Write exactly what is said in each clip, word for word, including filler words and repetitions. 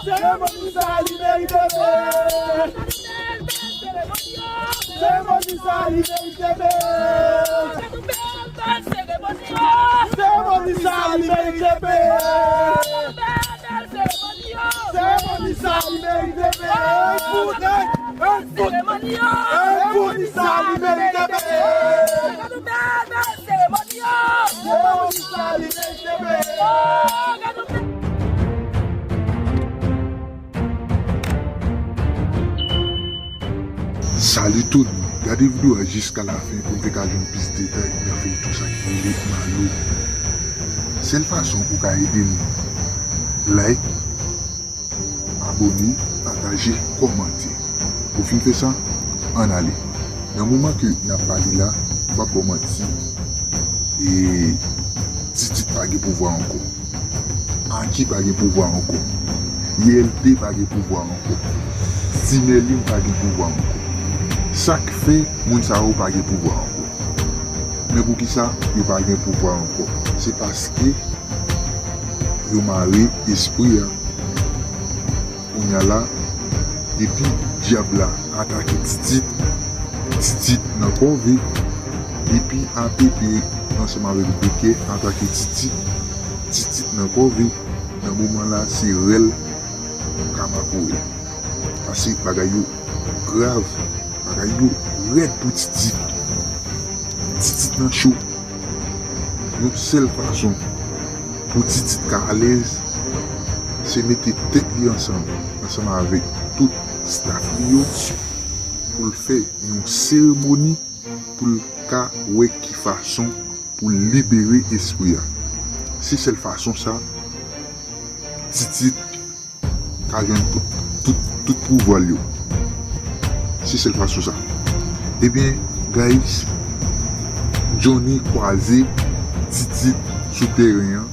Seremoni sa li merite bèl. Seremoni sa li merite bèl. Seremoni sa li merite bèl. Seremoni sa li merite bèl. Èy fout, èy, èy fout, èy fout, sa li merite bèl. Seremoni sa li merite bèl. Salut tout moun, gade videyo a jiska lafen pou n te ka jwenn plis detay nan feyton sa ki rele Malo. Sèl fason ou ka ede nou, like, abone, pataje, kòmante. Ou fin fè sa, ann ale. Nan moman ke n ap pale la, m p ap ba w manti, e, Titit pa gen pouvwa ankò. Aki pa gen pouvwa ankò. Y L T pa gen pouvwa ankò. Ti Mèlin pa gen pouvwa ankò. Sa k fè moun sa yo pa gen pouvwa ankò? Men poukisa yo pa gen pouvwa ankò? Se paske yo mare espri a. Kounye a la, depi dyab la atake Titit, Titit nan kòve. Depi A P P ansanm avèk Brikè atake Titit, Titit nan kòve. Nan moman la, se rèl Kamakowèl. Pase bagay yo grav, bagay yo rèd pou Titit. Titit nan cho. Yon sèl fason pou Titit ka alèz, se mete tèt li ansanm, ansanm avèk tout staf li yo, pou l fè yon seremoni pou l ka wè ki fason pou l libere espri a. Se sèl fason sa, Titit ka jwenn tout, tout, tout pouvwa l yo. Se sèl fason sa. Ebyen, guys, Johnny kwaze Titit sou teren an,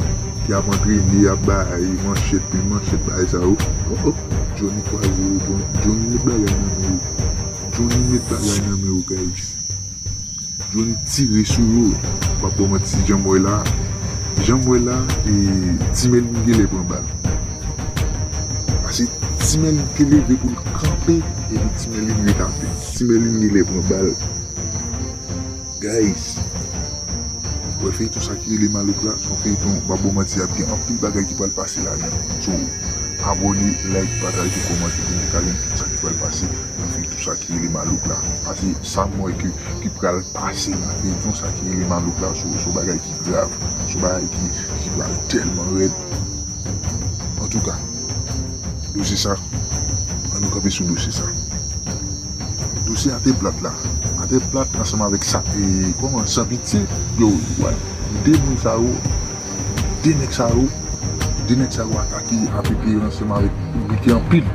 ki ap antrene, ap bay manchèt, pil manchèt, bagay sa yo. Oh, oh. Johnny kwaze yo, Johnny, Johnny met bagay nan men yo. Johnny met bagay nan men yo, guys. Johnny tire sou yo. M p ap ba w manti, jan m wè la, jan m wè la, e, Ti Mèlin genlè pran bal. Pase Ti Mèlin te leve pou l kanpe, epi Ti Mèlin ret atè. Ti Mèlin genlè pran bal. Guys, wè feyton sa ki rele Malouk la, se yon feyton, m p ap ba w manti, ap gen anpil bagay ki pral pase ladan. So, abone, like, pataje, kòmante pou nou ka jwenn tout sa ki pral pase nan feyton sa ki rele Malouk la. Pase sa m wè ke, ki pral pase nan feyton sa ki rele Malouk la, se, se yon bagay ki grav, se yon bagay ki, ki pral tèlman rèd. Antouka, dosye sa, ann nou kanpe sou dosye sa. Dosye Atè Plat la. Atè Plat ansanm avèk sa, e, kòman, San Pitye, yo, wè, de moun sa yo, de nèg sa yo, de nèg sa yo atake A P P ansanm avèk Brikè anpil.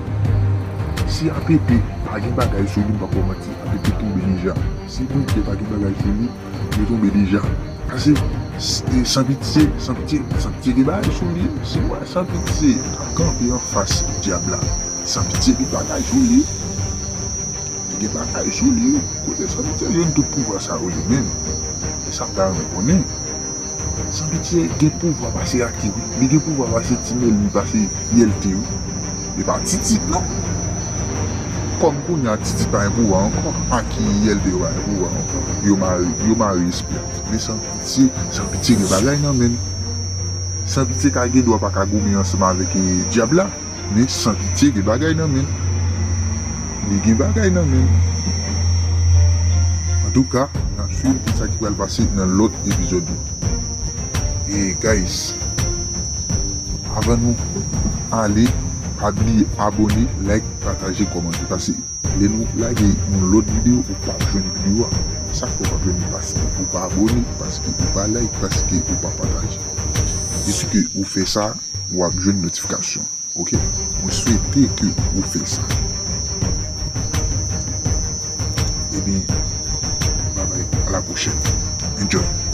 Si A P P pa gen bagay sou li, m p ap ba w manti, A P P tonbe deja. Si Brikè pa gen bagay sou li, yo tonbe deja. Pase, s-, e, San Pitye, San Pitye, San Pitye gen bagay sou li. Si w wè San Pitye ap kanpe anfas dyab la, San Pitye gen bagay sou li. Li gen bagay sou li. Kote San Pitye jwenn tout pouvwa sa yo li menm? E sa m ta renmen konnen. San Pitye gen pouvwa pase Aki, wi. Li gen pouvwa pase Ti Mèlin, pase Y L T, wi. E pa Titit, non. Kòm kounye a Titit pa gen pouvwa ankò, Aki, Y L T yo pa gen pouvwa ankò. Yo mare, yo mare espri a. Men San Pitye, San Pitye gen bagay nan men l. San Pitye ka gen dwa pa ka goumen ansanm avèk, e, dyab la. Men San Pitye gen bagay nan men l. Li gen bagay nan men l. Antouka, n ap swiv kisa ki pral pase nan lòt epizòd yo. E guys, avan nou ale, pa bliye abone, like, pataje, kòmante. Pase lè nou lage yon lòt videyo, ou p ap jwenn videyo a. Sa k fè w p ap jwenn li? Paske ou pa abone, paske ou pa like, paske ou pa pataje. Depi ke ou fè sa, w ap jwenn notifikasyon. Oke? Mwen swete ke ou fè sa. Ebyen, babay, a la pwochèn. Enjoy.